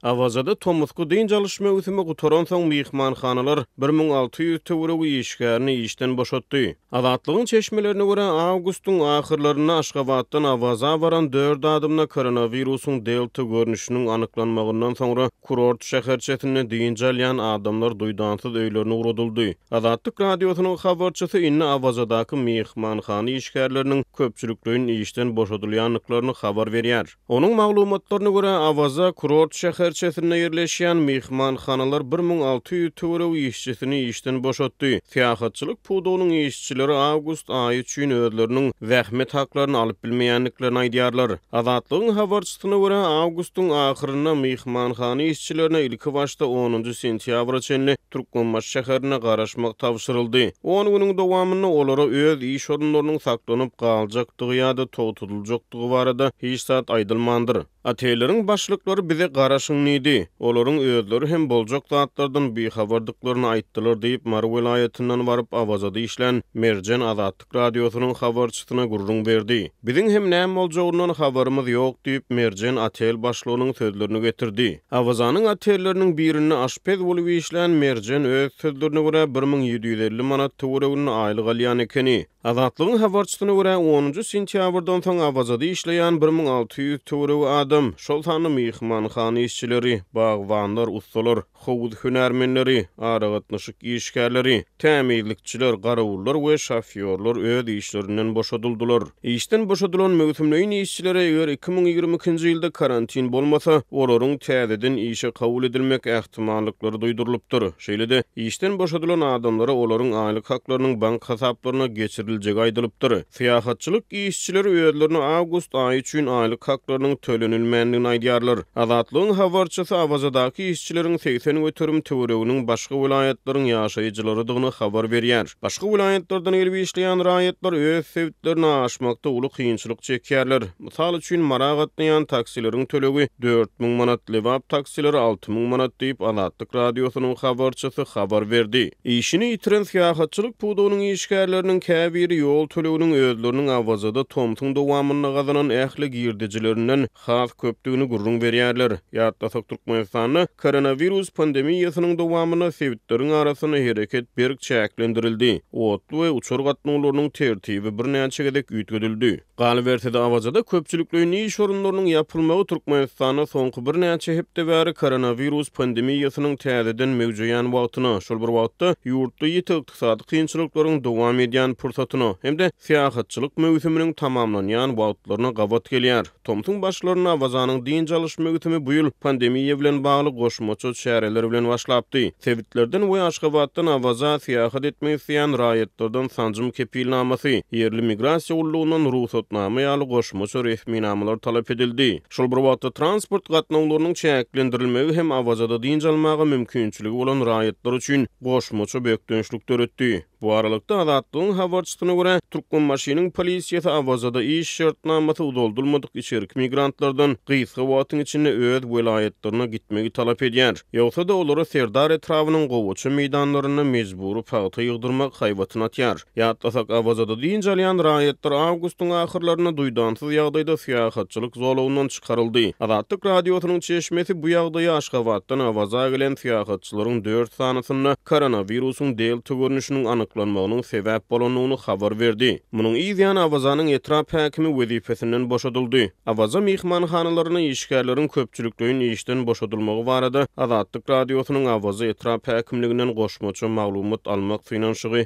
Awazada tomusky dynç alyş möwsümi gutaransoň myhmanhanalar 1600 töweregi işgärini işden boşatdy. Azatlygyň çeşmelerine görä, awgustyň ahyrlarynda Aşgabatdan Awaza baran dört adamda koronawirusyň delta görnüşiniň anyklanmagyndan soňra kurort şäherçesinde dynç alýan adamlar duýdansyz öýlerine ugradyldy. Azatlyk Radiosynyň habarçysy indi Awazadaky myhmanhana işgärleriniň köpçülikleýin işden boşadylýandyklaryny habar berýär. Onuň maglumatlaryna görä, Awaza kurort şäherçesinde ýerleşýän myhmanhanalar 1600 töweregi işçisini işden boşatdy. Syýahatçylyk pudagynyň işçileri awgust aýy üçin özleriniň zähmet haklaryny alyp bilmeýändiklerini aýdýarlar. Azatlygyň habarçysyna görä, awgustyň ahyrynda myhmanhana işçilerine ilkibaşda onunjy sentýabra çenli Türkmenbaşy şäherinde garaşmak tabşyryldy. On günüň dowamynda olara öz iş orunlarynyň saklanyp galjakdygy ýa-da togtadyljakdygy barada hiç zat aýdylmandyr. Otelleriň başlyklary bize garaşyň diýdi. Olaryň özleri hem boljak zatlardan bihabardyklaryny aýtdylar diýip, Mary welaýatyndan baryp, Awazada işlän Merjen Azatlyk Radiosynyň habarçysyna gürrüň berdi. Biziň hem näme boljagyndan habarymyz ýok diýip, Merjen otel başlygynyň sözlerini getirdi. Awazanyň otelleriniň birinde aşpez bolup işlän Merjen öz sözlerine görä, 1750 manat töwereginde aýlyk alýan ekeni. Azatlygyň habarçysyna görä, onunjy sentýabrdan soň Awazada işleýän 1600 töweregi adam, şol sanda myhmanhana işçileri, bagbanlar, ussalar, howuz hünärmenleri, aragatnaşyk işgärleri, tämizlikçiler, garawullar we şofýorlar öz işlerinden boşadyldylar. Işden boşadylan möwsümleýin işçilere eger 2022-nji ýylda karantin bolmasa, olaryň täzeden işe kabul edilmek ähtimallyklary duýdurylypdyr. Şeýle-de, işden boşadylan adamlara olaryň aýlyk haklarynyň bank hasaplaryna geçiriljegi aýdylypdyr. Syýahatçylyk işçileri özlerine awgust aýy üçin aýlyk haklarynyň tölenilmändigini aýdýarlar. Azatlygyň habarçysy Awazadaky işçileriň 80% töwereginiň başga welaýatlaryň ýaşaýjylarydygyny habar berýär. Başga welaýatlardan gelip işleýän raýatlar öz sebitlerine aşmakda uly kynçylyk çekýärler. Mysal üçin, Mara gatnaýan taksileriň tölegi 4000 manat, Lebap taksileri 6000 manat diýip, Azatlyk Radiosynyň habarçysy habar berdi. Işini ýitiren syýahatçylyk pudagynyň işgärleriniň käbiri ýol töleginiň özleriniň Awazada tomsuň dowamynda gazanan ähli girdejilerinden has köpdügini gürrüň berýärler. Ýatlasak, Türkmenistanda koronawirus pandemiýasynyň dowamynda sebitleriň arasynda hereket berk çäklendirildi, otly we uçar gatnawlarynyň tertibi birnäçe gezek üýtgedildi. Galyberse-de, Awazada köpçülikleýin iş orunlarynyň ýapylmagy Türkmenistanda soňky birnäçe hepde bäri koronawirus pandemiýasynyň täzeden möwjeýän wagtyna, şol bir wagtda, ýurtda ýiti ykdysady kynçylyklaryň dowam edýän pursatyna hem-de syýahatçylyk möwsüminiň tamamlanýan wagtlaryna gabat gelýär. Tomsuň başlarynda Awazanyň dynç alyş möwsümi bu ýyl pandemiýa bilen bagly goşmaça çäreler bilen başlapdy. Sebitlerden we Aşgabatdan Awaza syýahat etmek isleýän raýatlardan sanjym kepilnamasy, ýerli migrasiýa gullugyndan rugsatnama ýaly goşmaça resminamalar talap edildi. Şol bir wagtda, transport gatnawlarynyň çäklendirilmegi hem Awazada dynç almaga mümkinçiligi bolan raýatlar üçin goşmaça bökdençlik döretdi. Bu aralykda, Azatlygyň habarçysyna görä, Türkmenbaşynyň polisiýasy Awazada iş şertnamasy uzaldylmadyk içerki migrantlardan gysga wagtyň içinde öz welaýatlaryna gitmegi talap edýär. Ýogsa-da, olara Serdar etrabynyň gowaça meýdanlarynda mejbury pagta ýygdyrmak haýbatyny atýar. Ýatlasak, Awazada dynç alýan raýatlar awgustyň ahyrlarynda duýdansyz ýagdaýda syýahatçylyk zolagyndan çykaryldy. Azatlyk Radiosynyň çeşmesi bu ýagdaýy Aşgabatdan Awaza gelen syýahatçylaryň dört sanysynda koronawirusyň delta görnüşiniň anyklanmagynyň sebäp bolandygyny habar berdi. Munuň yz ýany Awazanyň etrap häkimi wezipesinden boşadyldy. Awaza myhmanhanalarynda işgärleriň köpçülikleýin işden boşadylmagy barada Azatlyk Radiosynyň Awaza etrap häkimliginden goşmaça maglumat almak synanyşygy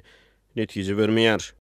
netije bermeýär.